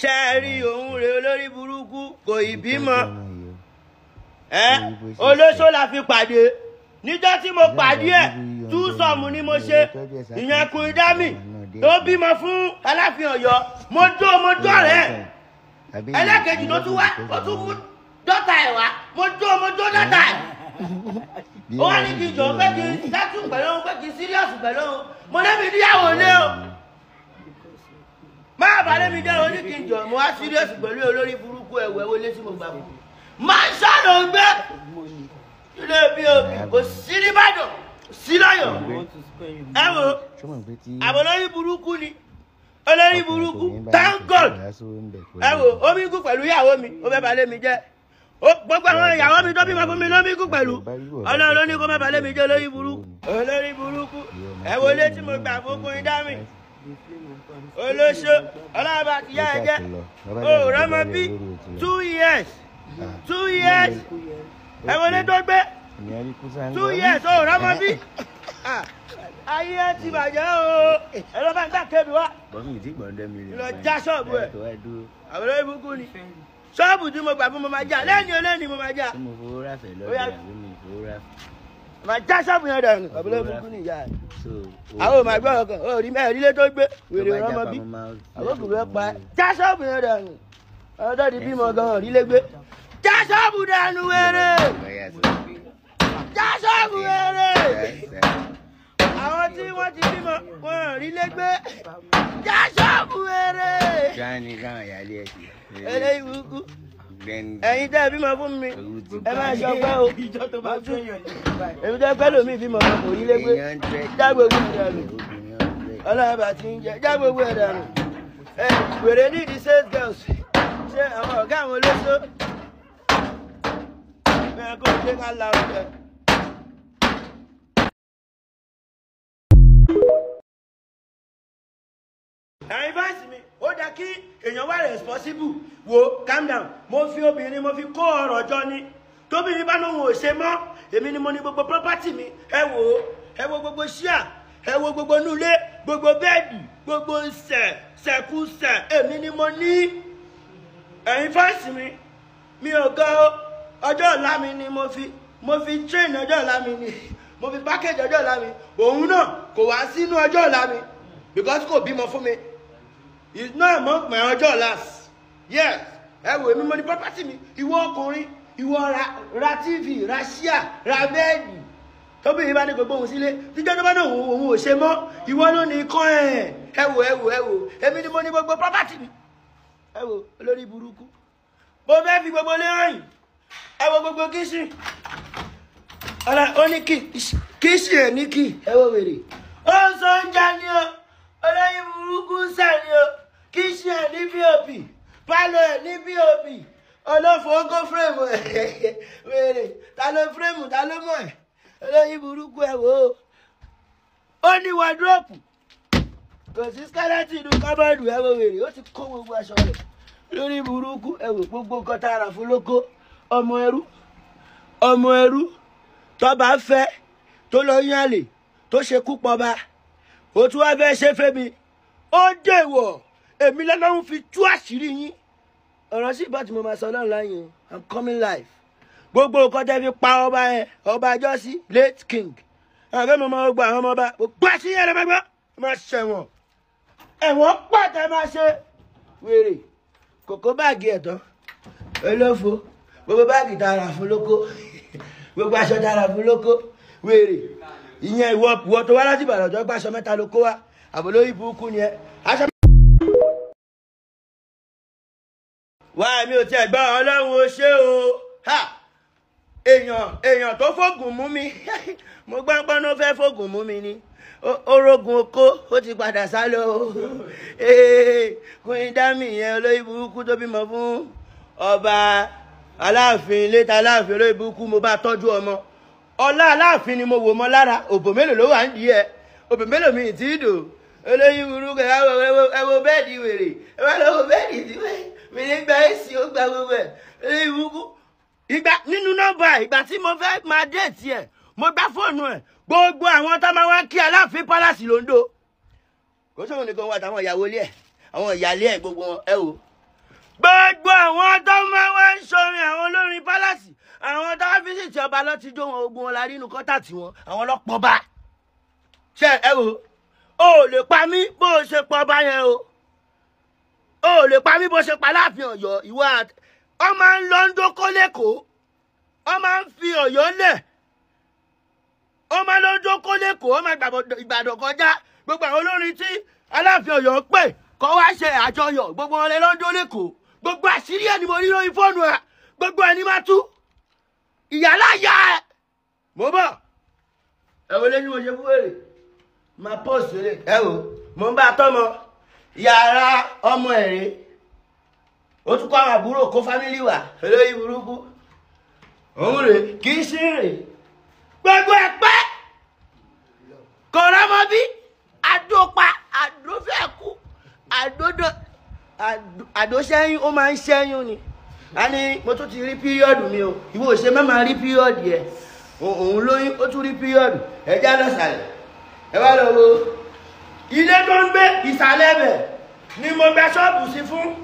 Ṣé ẹ rí òun rè olórí burúkú kò ì bímọ. Ẹ olóṣó la fi pàdé. Níjọ́ tí mo pàdé ẹ̀, túsọ̀mù ni mo ṣe. Ìyẹn Queen Dami tó bímọ fún Aláàfin Ọ̀yọ́. Mo jó rẹ̀. Ẹlẹ́kejì tó tún wá, ó tún mú dọ́tà ẹ̀ wá. Mo jó dọ́tà ẹ̀. Ó wá ní kí n jọ pé kí n sẹ́tù pẹ̀lú òun, pé kí n síríọ̀sì pẹ̀lú òun. Mo lébi níyàwó lé o. Máa bá lémi jẹ́ oní kí n jọ, mo wá síríọ̀sì pẹ̀lú olórí burúkú ẹ̀wẹ̀ wọlé tí mo gbà fún. Máa ń ṣàlọ́ gbé ilé bí òbí kò sí nìbàdàn sí lọ́yọ̀. Ẹ wo àbọ̀ lórí burúkú ni olórí burúkú, thank God. Ẹ wo omi kú pẹ̀lú ìyàwó mi, ó fẹ́ balẹ̀ mi jẹ́. Gbogbo àwọn ìyàwó mi tó bímọ fún mi ló mi kú pẹ̀lú. Ọlọ́run ló ní kó má balẹ̀ mi jẹ́ olórí burúkú. Olórí burúkú ẹ wo ilé tí mo gbà fún Queen Dami. Olóṣó ọlọ́run bá ti yá ẹ jẹ́. O rọ́mọ bí 2 years 2 years ẹ wo ilé tó gbé 2 years o rọ́mọ bí. Ayé ẹ ti bàjẹ́ o. Ẹ lọ́ bá ń gbà kébì wá. Lọ já ṣọ́ọ̀bù ẹ̀. Àwọn olórí burúkú ni. Ṣọ́ọ̀bù tí mo gbà fún mo máa já lẹ́ni olóni mo máa já. Máa já ṣọ́ọ̀bù yẹn dànù. Àwọn olórí burúkú ni ìyá ẹ̀. Àwọn ò máa gbọ́ ọkàn ó rí mẹ́rin ilé tó gbé wèrè ọmọ bí. Àwọn kò fẹ́ pa ẹ́. Já ṣọ́ọ̀bù yẹn dànù. Àwọn tó di bímọ gan ò rí lé gbé. Já ṣọ́ọ̀bù dànù wèrè. Já ṣọ́ọ̀bù wèrè. Àwọn tí wọ́n ti bímọ wọn ò rí lé gbé. Já ṣọ́ọ̀bù wèrè. Eléyìí burúkú. Ẹ̀yin tẹ́ ẹ bímọ fún mi, ẹ máa ṣọpẹ́ o. Èmi tẹ́ pẹ́ lómi bímọ kò rí lé gbé. Já gbogbo ẹ̀ dànù. Ọlọ́run bá ti ń jẹ. Já gbogbo ẹ̀ dànù. Ẹ wèrè ní the sales girls. Ṣé àwọn ọ̀gá àwọn olóṣó? Bẹ́ẹ̀ kó o ṣe ká la ọ̀jẹ̀. Ẹ̀yin fáǹsì mi, ó dáa kí èèyàn wà responsible. Wo calm down. Mo fi obìnrin mo fi kó ọ̀rọ̀ jọ ni. Tóbìnrin bá lóun ò ṣe mọ́, èmi ni mo ní gbogbo property mi. Ẹ wò ó, ẹ wo gbogbo ṣíà, ẹ wo gbogbo nulẹ̀, gbogbo bẹ́ẹ̀dì, gbogbo ṣẹ̀kúṣẹ̀, èmi ni mo ní. Ẹ̀yin fáǹsì mi, mi ò gan o. Ọjọ́ ọ̀la mi ni mo fi train ọjọ́ ọ̀la mi ni. Mo fi package ọjọ́ ọ̀la mi. Òun náà kò wá sínú ọjọ́ ọ̀la mi because kò bímọ fún mi. It's not among my ọjọ́ last. Yes. Ẹ wo èmi mo ní property mi. Ìwọ ọkùnrin, ìwọ ra TV, ra ṣíà, ra bẹ́ẹ̀dì. Tóbìnrin bá ní gbogbo òun sílé. Tíjọ́ tó bá ní òun ò ṣe mọ́. Ìwọ ló ní kọ́ ẹ̀. Ẹ wo ẹ wo ẹ wo. Èmi ni mo ní gbogbo property mi. Ẹ wo olórí burúkú. Mo fẹ́ fi gbogbo lé hàn yín. Ẹ wo gbogbo kíṣì. Ọ̀la ó ní kí kíṣì ẹ̀ ní kí. Ẹ wo wèrè. Ó ń sọ oúnjẹ ni o. Olórí burúkú sẹ̀ ni o. Kíṣì ẹ̀ ní POP, pálọ̀ ẹ̀ ní POP, olófò ógó fírèmù ẹ̀ wèrè, ta ló fírèmù ta ló mọ̀ ẹ̀, olórí burúkú ẹ̀ wò ó. Ó ní wọ́dúrópù, kò sí skẹ́lẹ́tì inú kọ́bọ̀dù ẹ̀ wò wèrè, ó ti kó gbogbo aṣọ rẹ̀. Lórí burúkú ẹ̀ wò gbogbo nǹkan tá a rà fún lóko, ọmọ ẹrú tó bá fẹ́ tó lọ yán àlè tó ṣekú pọba, ó tún wá fẹ́ ṣe fẹ́mi, ó dèwọ̀. Èmi lọ́lọ́run fi tú àṣírí yín. Ọ̀rọ̀ sí ìbá tí mo máa sọ lọ́run láyé o. I'm coming live. Gbogbo nǹkan tẹ́ fi pa ọba yẹn, ọba Jọ́sí, late king. Àwọn ọmọ ọmọ ọgbà àwọn ọmọ ọba. Gbogbo àṣírí yẹn lọ́mọ gbọ́. Ẹ máa ṣẹ̀wọ̀n. Ẹ̀wọ̀n pàtẹ máa ṣe. Wèrè. Kòkó báàgì ẹ̀ tán. Olófo. Gbogbo báàgì tá a rà fún lóko. Gbogbo aṣọ tá a rà fún lóko. Wèrè. Ìyẹn ìwọ tó wá láti Ìbàdàn tó gbàṣọ mẹ́ta lóko wá. Àbò lórí burúkú ni ẹ. Aṣọ wá mi ò tiẹ̀ gbọ́ Ọlọ́run ó ṣé o. Ha! Èèyàn tó fògùn mú mi. Mo gbọ́ pé ó fẹ́ fògùn mú mi ni. Orogun oko ó ti padà sálọ o. Queen Dami yẹn olórí burúkú tó bímọ fún ọba Aláàfin létà Aláàfin olórí burúkú mo bá tọ́jú ọmọ. Ọlá Aláàfin ni mo wò mọ́ lára. Òbò mélòó ló wà ń di ẹ? Òbò mélòó mi ì tí ì dò? Olórí burúkú ẹ wo bẹ́ẹ̀dì wèrè. Ẹ wá lọ wo bẹ́ẹ̀dì tí wẹ́ẹ̀. Mi ní gba èsì ó gba gbogbo ẹ̀. Olórí burúkú. Ìgbà nínú nọ́mbà ìgbà tí mo fẹ́ máa déètì ẹ̀, mo gbá fóònù ẹ̀. Gbogbo àwọn tó máa wá kí Aláàfin pálásì ló ń dò. Kò sóhun nìkan wà táwọn ìyàwó ilé ẹ̀, àwọn ìyáálé ẹ̀ gbogbo wọn ẹ wò. Gbogbo àwọn tó máa wá ń ṣorin àwọn olórin pálásì, àwọn tó wá fíṣítì ọba lọ ti jó wọn, ogun wọn la rí inú kọ́tà tí wọn, àwọn ọlọ́pọ̀ bá. Ṣé ẹ wò ó lè pa mí bó o ṣe pọ̀ bá yẹn o. Ó lè pa mí bó ṣe pa láàfin Ọ̀yọ́. Ìwọ àti ọ máa ń lọ ń dókó lẹ́kọ̀ọ́, ọ máa ń fi Ọ̀yọ́ lẹ̀, ọ máa ń lọ ń dókó lẹ́kọ̀ọ́, ọ máa gbàbọ̀ Ìbàdàn kọjá. Gbogbo àwọn olórin tí Aláàfin Ọ̀yọ́ pè kọ́ wá ṣe àjọyọ̀, gbogbo wọn lè lọ ń dó lẹ́kọ̀ọ́. Gbogbo àṣírí ẹ̀ ni mo rí lórí fóònù ẹ̀, gbogbo ẹ̀ ni máa tú ìyálà yá ẹ̀. Mo bọ̀ ẹ wo lé ní mo ṣe fún wèrè máa pọ̀ sílẹ̀. Ẹ wo mo ń bá a tọ́mọ yàrá ọmọ ẹ̀rẹ́, ó tún kọ́ àwọn àbúrò kó fámílì wà olóyè burúkú òun rè kì í sí rè. Gbogbo ẹ pẹ́ kò rọ́mọ bí àdópa àdófẹ́kù àdódò àdóṣẹ́yún, ó máa ń ṣẹ́yún ni. A ní mo tún ti rí píríọ̀dù mi o, ìwọ ò ṣe má máa rí píríọ̀dù yẹ. Òun lóyún ó tún rí píríọ̀dù. Ẹ já lọ sàlẹ̀, ẹ wá lọ wo ilé tó ń gbé ìsàlẹ̀ bẹ̀ ni mo gba ṣọ́ọ̀bù sí fún.